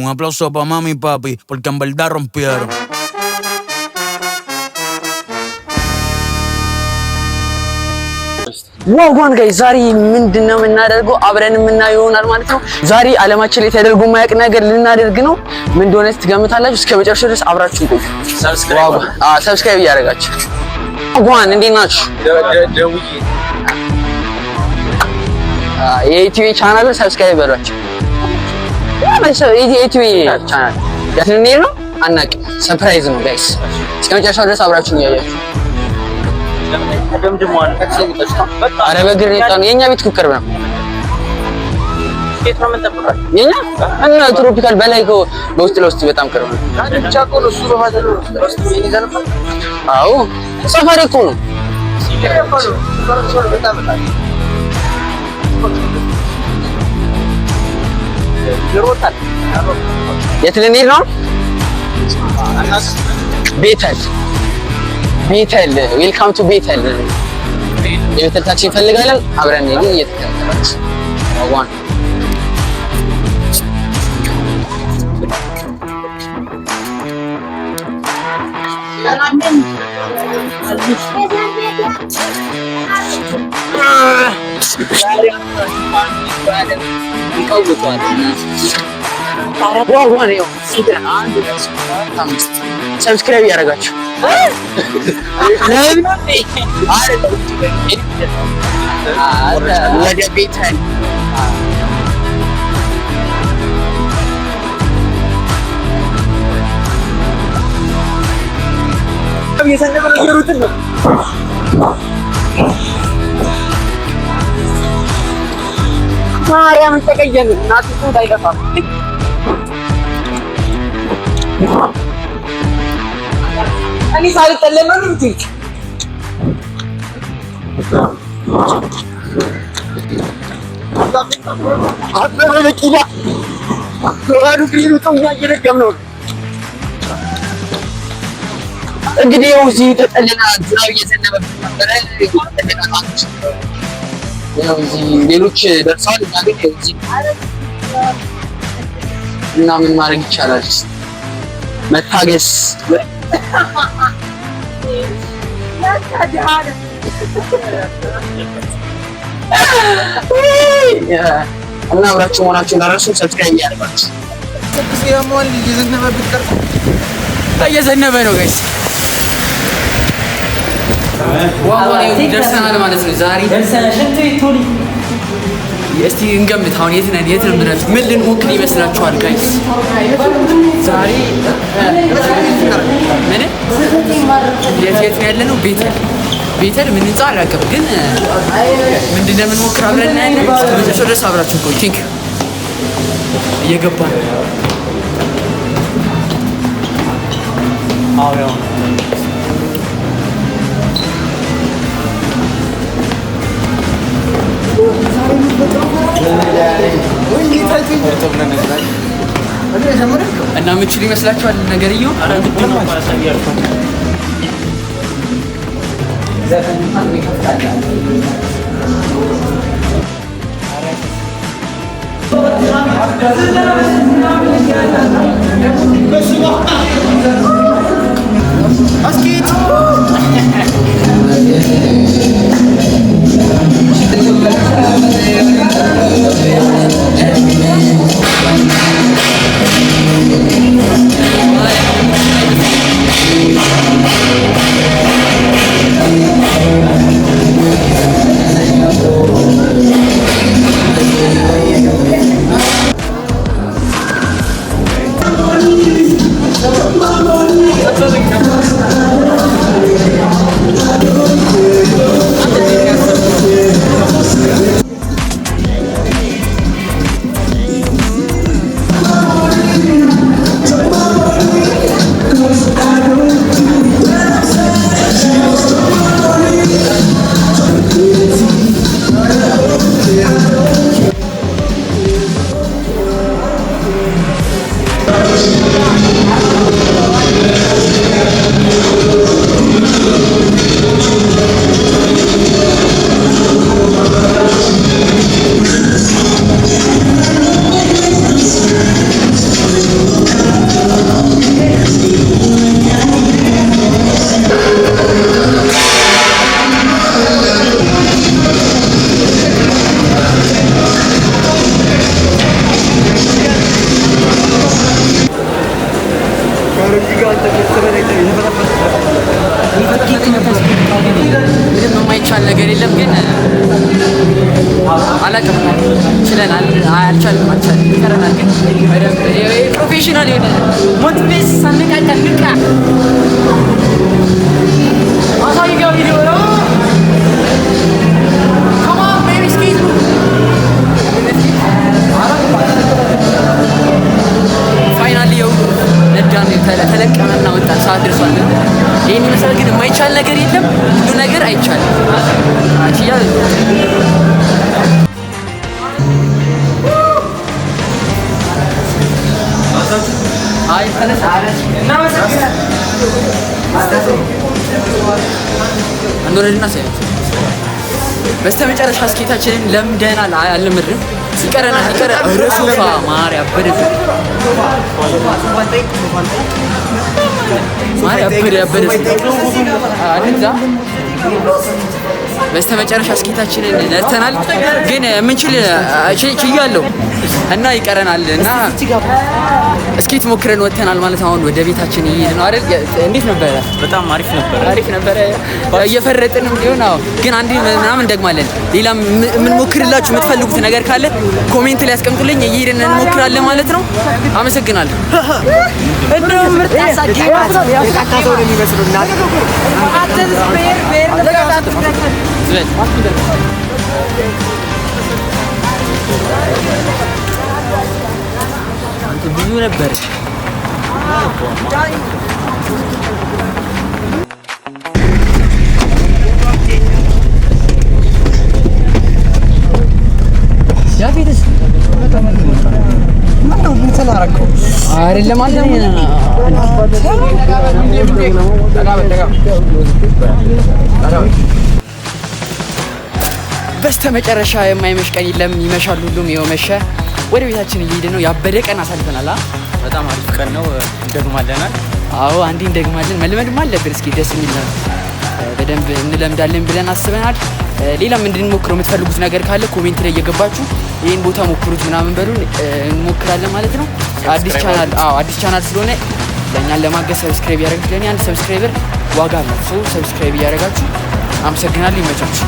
Un aplauso pa' mami y papi, porque en verdad rompieron. Wagwan guys፣ ዛሬ ምንድን ነው የምናደርገው? አብረን የምናየው ይሆናል ማለት ነው። ዛሬ ዓለማችን ላይ ተደርጎ የማያውቅ ነገር ልናደርግ ነው። ምን እንደሆነ ትገምታላችሁ? እስከ መጨረሻው ድረስ አብራችሁ ቆዩ። Subscribe እያደረጋችሁ። Wagwan፣ እንዴት ናችሁ? የኢቲቪ channel subscribe በሏቸው። የኢቲቪ ቻናል የት ልንሄድ ነው አናውቅም። Surprise ነው guys። እስከ መጨረሻው ድረስ አብራችሁ እያያችሁ። ኧረ በእግር ነው። የኛ ቤት እኮ ቅርብ ነው። የኛ እና ትሮፒካል በላይ እኮ በውስጥ ለውስጥ በጣም ቅርብ ነው። አዎ፣ ሰፈሬ እኮ ነው። የት ልንሄድ ነው? ቤተል፣ ቤተል፣ welcome to ቤተል። የቤተል ታክሲ እንፈልጋለን። አብረን ግን እየተከተላችሁ። Wagwan። Wagwan፣ subscribe እያደረጋችሁ ወደ ቤተል። ማርያምን ተቀየምን፣ እናቱ አይለፋም። እኔ ሳልጠለም ነው እንዴ? አበበ ቢቂላ ባዶ እግሬን እኛ እየደገም ነው። እንግዲህ ያው እዚህ ተጠልለናል። ዝናብ እየዘነበብን ነበረ። ያው እዚህ ሌሎች ደርሰዋል። እኛ ግን ያው እዚህ እና ምን ማድረግ ይቻላል? መታገስ። እና አብራችሁ መሆናችሁ እንዳረሱ subscribe እያደረጋችሁ። እየዘነበ ነው guys። Wow፣ ደርሰናል ማለት ነው ዛሬ። እስቲ እንገምት። አሁን የት ነን? የት ነው የምንደርስ? ምን ልንሞክር ይመስላችኋል guys? ዛሬ ምን የት የት ነው ያለነው? ቤተል፣ ቤተል ምን ህንጻ አላውቅም፣ ግን ምንድን ነው የምንሞክር አብረን እናያለን። እስከ መጨረሻው ድረስ አብራችሁን ቆዩ። Thank you። እየገባን። እና ምችል ይመስላችኋል ነገርየው? አልቻልንም አልቻልንም፣ ይቀረናል። ግን በደንብ professional የሆነ motivate ሳነቃቃ ንቃ አሳይጋው ቪዲዮ ነው። Come on, baby, skate. Finally ያው ነዳን፣ ተለቀመና ወጣን። ሰዓት ደርሷል። ይህን ይመስላል። ግን የማይቻል ነገር የለም። ሁሉ ነገር አይቻልም። ችያል። አይ ተነሳ። እንወረድና ሳያቸው በስተመጨረሻ skate ኣችንን ለምደናል። አይ አልለመድንም፣ ይቀረናል፣ ይቀረናል። ኧረ ሶፋ ማሪ አበደ፣ ማሪ አበደ፣ አበደ አንዛ። በስተመጨረሻ skate ኣችንን ነድተናል። ግን የምንችል ችያለሁ እና ይቀረናል እና skate ሞክረን ወጥተናል ማለት አሁን ወደ ቤታችን እየሄድን ነው አይደል? እንዴት ነበረ? በጣም አሪፍ ነበረ። አሪፍ ነበረ። እየፈረጥንም ቢሆን አዎ፣ ግን አንዴ ምናምን እንደግማለን። ሌላ የምንሞክርላችሁ የምትፈልጉት ነገር ካለ comment ላይ ያስቀምጡልኝ፣ እየሄድን እንሞክራለን ማለት ነው። አመሰግናለሁ። እንደውም ምርጥ የጫካ ሰው ነው የሚመስሉ እናት። ዝበል። አንተ ብዙ ነበር። ያፌትስ ምነው እንትን አደረገው? አይደለም አንተ። በስተመጨረሻ የማይመሽ ቀን የለም፣ ይመሻል። ሁሉም ይኸው መሸ። ወደ ቤታችን እየሄድን ነው። ያበደ ቀን አሳልፈናል። አ በጣም አሪፍ ቀን ነው። እንደግማለናል። አዎ፣ አንዴ እንደግማለን። መልመድም አለብን። እስኪ ደስ የሚል ነው። በደንብ እንለምዳለን ብለን አስበናል። ሌላም እንድንሞክረው የምትፈልጉት ነገር ካለ comment ላይ እየገባችሁ ይህን ቦታ ሞክሩት ምናምን በሉን፣ እንሞክራለን ማለት ነው። አዲስ ቻናል፣ አዎ አዲስ ቻናል ስለሆነ ለእኛን ለማገዝ subscribe ያደረጋችሁ ለእኔ አንድ subscriber ዋጋ አላት። So subscribe እያደረጋችሁ አመሰግናለሁ። ይመቻችሁ።